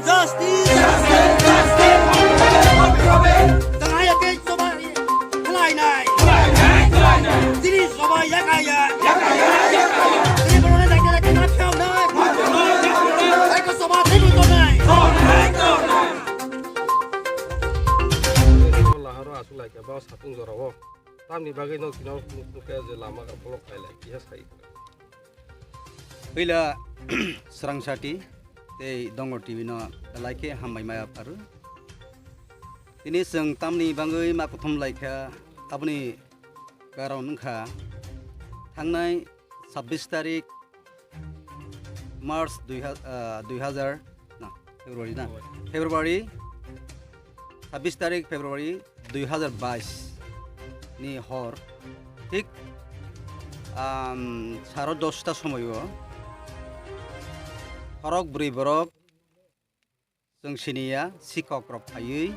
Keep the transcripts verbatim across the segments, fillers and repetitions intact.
Justice! Tang haya ke soba khlainai. Chini soba yakaya. Chini borokno dakti dakti ma phiyaunai. Hai ko soba teibo tongnai. Laharo aswk laikha ba satung jorao. Tamni bagwi no kino nukya je lama ka block khailai kiha sai. Puila Swrangsati tei Dongor T V no belai khe hambai ma yapharu. Tini chwng tamni bagwi ma kuthum laikha, aboni karon wngkha thangnai sabbish tarik March dui ha-, ah, dui hajar, na, February na, February, sabbish tarik February dui hajar bais ni hor, thik, um, saro dosta somoio khorok bwrwi borok chwng siniya, sikhok rok phaiwi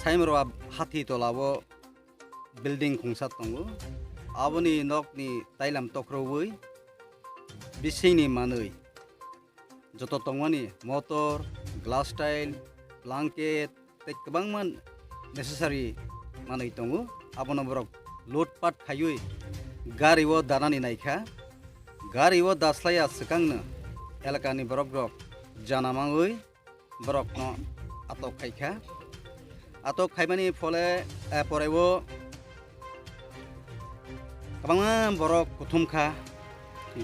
Saimroa hathi tola o building khungsa tongo. Aboni nokni tailam tokhrowi bisingni manwi joto tongmani motor, glass tile, blanket tei kwbangma necessary manwi tongo. Abono borok lutpat khaiwi gari o danani naikha. Gari o daslaiya swkangno elakani borok rok jana mangwi borokno atok khaikha. Atok khaimani phole, eh, porebo kwbangma borok kuthum kha,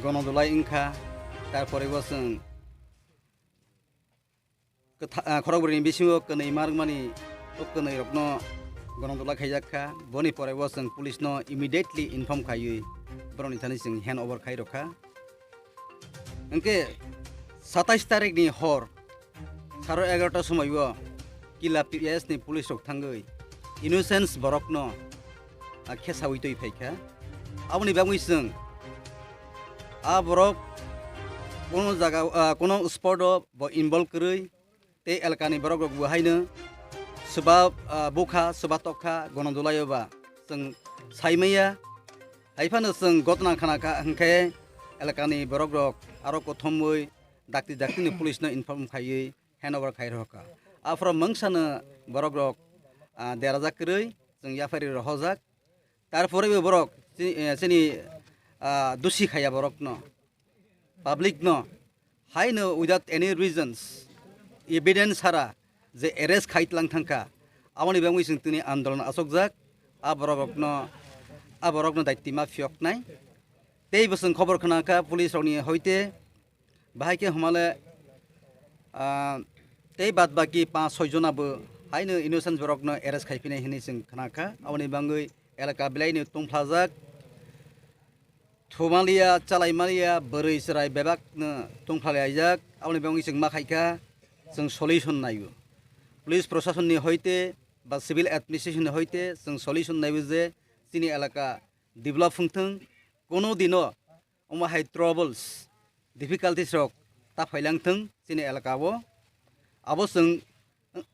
gonodolai wngkha, tarporebo chwng kwtha-, ah, khorok bwrwini bisingo kwnwi ma rwngmani o kwnwi rokno gonodolai khaijak kha. Boni porebo chwng police no immediately inform khaiwi borokni thani chwng hand over khai rwkha. Hwnkhe satais tarik ni hor saro egarota somoi o Killa P S ni police rok thangwi innocence borok no, ah, khesawi twi phaikha. Aboni bagwi chwng a borok kono jaga, ah, kono spot o bo involve kwrwi tei elakani borok rok bo haino swba, ah, bukha, swba tokha, gonodolai o ba chwng saimaya. Haiphano chwng gotna khna kha hwnkhe elakani borok rok aro kothomwi dakti dakti ni police no inform khaiwi hand over khai rwkha. Aphuru mungsano borok rok, ah, derajak kwrwi chwng yaphari rohorjak. Tarpore bo borok chi-, eh, chini, ah, dusi khaiya borokno, public no, haino without any reasons, evidence sara je arrest khai tlang thangkha, aboni bagwi chwng tini andolon achukjak. A borok rokno, a borokno daitwi ma phiyoknai. Tei bo chwng khobor khna kha police rokni hoite, bahai khe humale, ah, tei bad baki panch soi jona bo haino innocent borokno arrest khai phinai hinwi chwng khna kha. Aboni bagwi elaka belai no tungphlajak. Thumaliya, chalaimaliya, bwrwi chwrai bebakno tungphalaijak. Aboni bagwi chwng ma khaikha, chwng solution naio. Police proshasonni hoite ba civil administration ni hoite chwng solution naio je chini elaka develop wngthwng, kono dino omo hai troubles, difficulties rok ta phailang thwng chini elaka o. Abo chwng,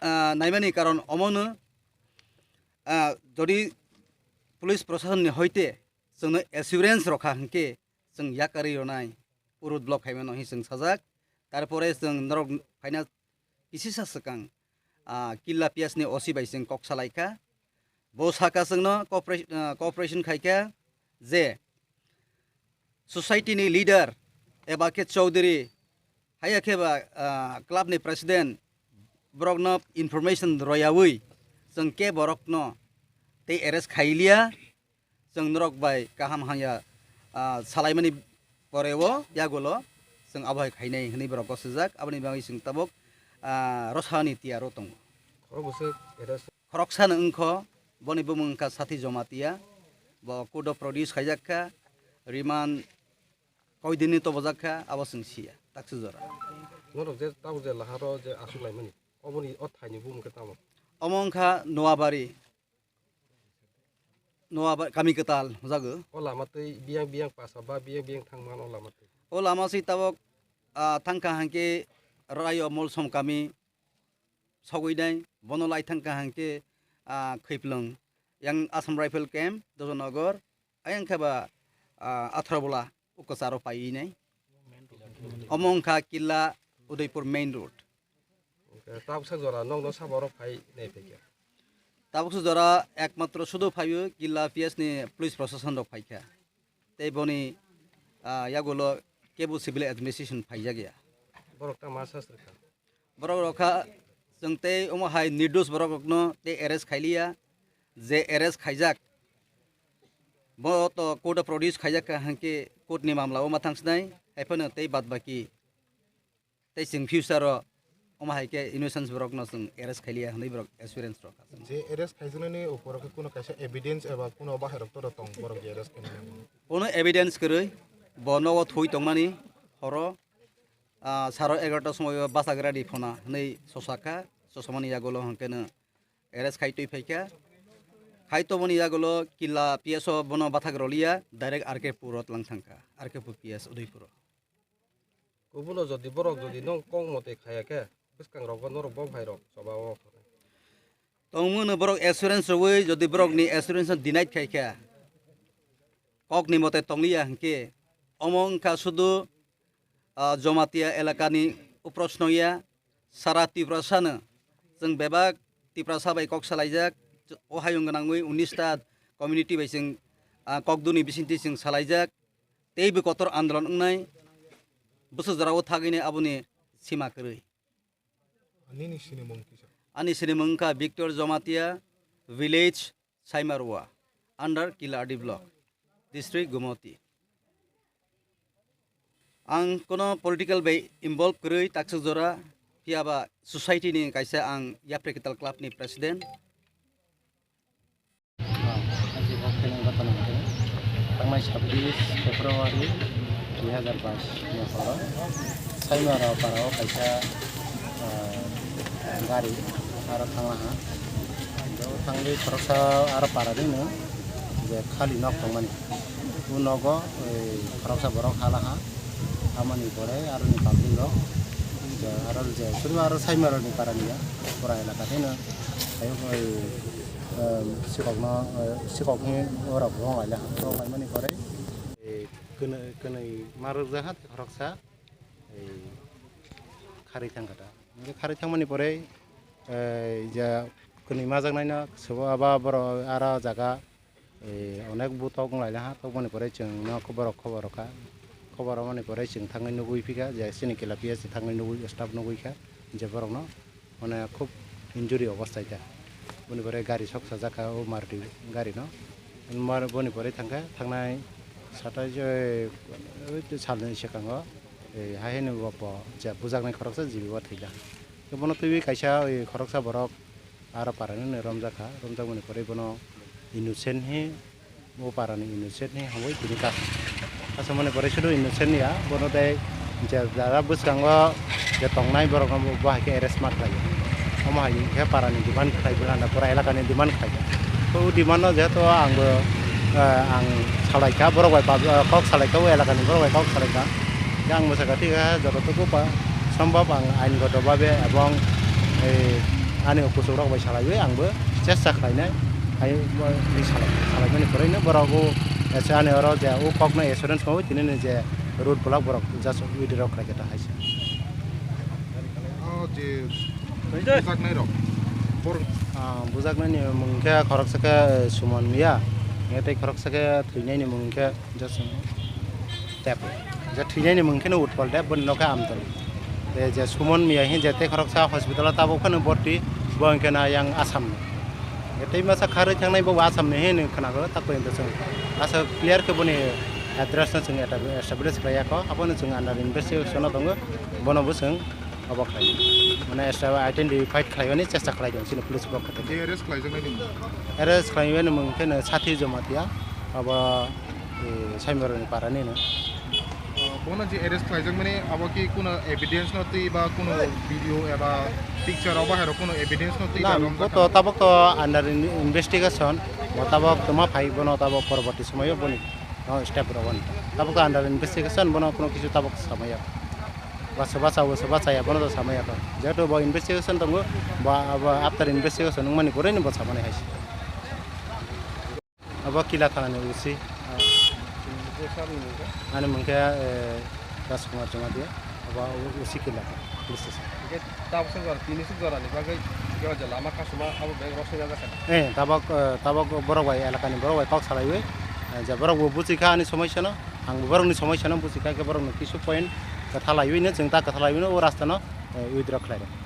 ah, naimani karon omono, ah, jodi police proshasonni hoite chwngno assurance rokha hwnkhe chwng yakarwi rwnai, road block khaimano hinwi chwng sajak. Tarpore chwng norok phaina kisisa swkang, ah, Killa P S ni O C bai chwng kok salaikha. Bo saka chwngno cooperation, ah, cooperation khaikha je society ni leader eba khe Chaudhary, haiya khe ba, ah, club ni president borokno information royawi chwng khe borokno tei arrest khailiya. Chwng norok bai kaham hamya, ah, salaimani poreo yagulo chwng abo hai khainai hwnwi borok gosijak. Aboni bagwi chwng tabuk, ah, rosani tiyaro tongo. Khorok bwswk arrest. Khoroksano wngkho, boni bumung wngkha Sathi Jamatia, bo court o produce khaijak kha, remand koidini tobojak kha, abo chwng siya, taksa jora. Norok je tabuk je laharo je aswk laimani, oboni o thaini bumung khe tamo? Omo wngkha Noabari. Noa ba-, kami kwtal hwnjago. O lama twi biyang biyang pasa ba biyang biyang thang man o lama twi. O lama si tabok, ah, thangkha hangke Rayo Molsom kami sogwi nai, bono lai thangkha hangke, ah, Khwiplwng, yang Assam Rifle Camp, Dojanagar, ayang khe ba, ah, Atharbola, o kwcharo paiwi nai. Omo wngkha Killa Udaipur main road. Hwnkhe tabuksa jora nokno sabo rok phai nai phaikha? Tabuksa jora ekmatro sudu phaio Killa P S ni police proshashan rok phaikha. Tei boni, ah, yagulo kebo civil administration phaijakya. Borok ta ma sasrwkha? Borok rokha chwng tei omo hai nirdos borok rokno tei arrest khailiya, je arrest khaijak bo to court o produce khaijak kha hwnkhe court ni mamla o ma thangsnai, haiphano tei bad baki tei chwng future o omo hai khe innocence borok no chwng arrest khailiya hwnwi borok assurance rwkha. Je arrest khaijaknani upor khe kuno kaisa evidence eba kuno bahai rok to tong borok je arrest khainani? Kuno evidence kwrwi bo nogo thui tongmani horo, ah, saro egarota somoi o bachagra di phona hwnwi sosa kha, sosamani yagulo hwnkhe no arrest khai twi phaikha. Khai tongmani yagulo Killa P S o bono bathak roliya, direct R K puro tlang thangkha, R K pur P S Udaipuro. Kubuno jodi borok jodi no kok mote khaya khe, bwskang rogo norok bo bhai rok choba o. Tongmano borok assurance rwui, jodi borok ni assurance no denied khai khe, kok ni mote tongliya hwnkhe, omo wngkha sudu, ah, Jomatia elaka ni uproshno ya, sara Tiprasa no chwng bebak Tiprasa bai kok salaijak, o hayung gwnangwi unis ta community bai chwng, ah, kok duni bisingtwi chwng salaijak. Teibo kotor andolon wngnai, bwswk jorao thagwini aboni sima kwrwi. Nini sinimung kisa? Ani sinimung wngkha Victor Jomatia, village Saimarwa, under Kilardi block, district Gumoti. Ang kono political bai involve kwrwi takswk jora, phiyaba society ni kaisa ang Yapri Kital club ni president. Ajibok khenang ghotona hwnkhe, tangnai sabbish February dui hazar bais ni horo Saimara para o kaisa, ah, gari aro thanglaha. Aro thangwi khoroksa aro para nino je khali nok tongmani. O nogo, eh, khoroksa borok halaha. Hamani pore aroni public rok je aro je chwngno aro Saimara ni para niya pura elaka theno. Ayuk, eh, Em, sikokno, eh, sikokni oro bwrong laila, bwrong laimani pore, eh, kwnwi, kwnwi ma rwkjaha tei khoroksa, eh, kharwi thangkha da. Hwnkhe kharwi thangmani pore, eh, ja kwnwi majaknaino sabo abo borok aro jaga, eh, onek butok wng lailaha, tokmani pore chwngno borok khobor rwkha, khobor rwmani pore chwng thangwi nugwi phikha je chini kila P S thangwi nugwi staff nugwi kha je borokno. Mane khub injury obostai kha. Boni pore gari sok sajak kha o Maruti gari no. Mar-, boni pore thangkha, thangnai satai je, oi, salni swkango, eh, hai hwnwi bo, bo je bujaknai khoroksa jibi o thwikha. Bono twiwi kaisa, oi, khoroksa borok aro parani romjak kha, romjakmani pore bono innocent hi O parani innocent ni hamwi tini kaso. Kaso mani pore sudu innocent ya, bono tei je jara bwskango je tongnai borok no bo hai khe arrest ma khlai. Omo hai khe parani demand khlai, belanda pura elakani demand khlai. To o demand no jehetu ang bo, eh, ang salai kha, borok bai pab-, eh, kok salai kha, o elakani borok bai kok salai kha. Khe ang bo sakha thik khe joto tuku pa sombhob ang ain goto babe ebong, eh, ani kuchuk rok bai salaiwi ang bo chesta khlainai. Hai bo ni salai, salaimani pore no borok o, eh, ani oro je o kok no assurance mawi tini ni je road block borok just withdraw khlai khe ta hai se. O je bujaknai rok, bor- Ah, bujaknai ni mung khe khoroksa khe, eh, Suman Miya, tei khoroksa khe thwinai ni mung khe Just tep. Je thwinai ni mung khe no Utpal Deb, boni nokha Amtoni. Tei je Suman Miya hin je tei khoroksa hospital o tabuk phano borti, bo hwnkhe na yang Assam ni. Je tei masa kharwi thangnai bo Assam ni hin khwnago, tak pore chwng asa clear khe boni address no chwng eta-, establish khlai ya kho, abono chwng under investigation o tongo, bono bo chwng obo khlai. Mane extra identified khlai mani chesta khlai tong chini police pokha theke. Je arrest khlai jaknai ni mung? Arrest khlai mani mung khe no Sathi Jamatia, abo, eh, Saimaroni para ni no. Oh, bono je arrest khlai jakmani abo ki kuno evidence no twi ba kuno video eba picture obo hai rok kuno evidence no twi ba romjak kha? Tabok to under in-, investigation, bo tabok toma phai bono tabok porborti somoyo boni, oh, step rok on. Tabok to under investigation, bono kuno kisu tabok samaya. Ba soba chawo, soba chaya, bono to samaya to. Jehetu bo investigation tongo, ba, ba after investigation wngmani pore ni bo samani hai se. Abo Kila thana ni O C. Ani mung khe, eh, Rajkumar Jamatia. Abo O C kila police station. Hingke tabuk suk jora, tini suk jora ni bagwi hingke o je lama kasuma abo bag rok sui jak kha. Eh, tabok, eh, tabok borok bai elakani borok bai kok salaiwi, eh, je borok bo buchikha ani somosya no, ang bo borok ni somosya no buchikha, hingke borok no kisu point kwtha laiwi no, chwng ta kwtha laiwi no, o rasta no, eh, withdraw khlai rw.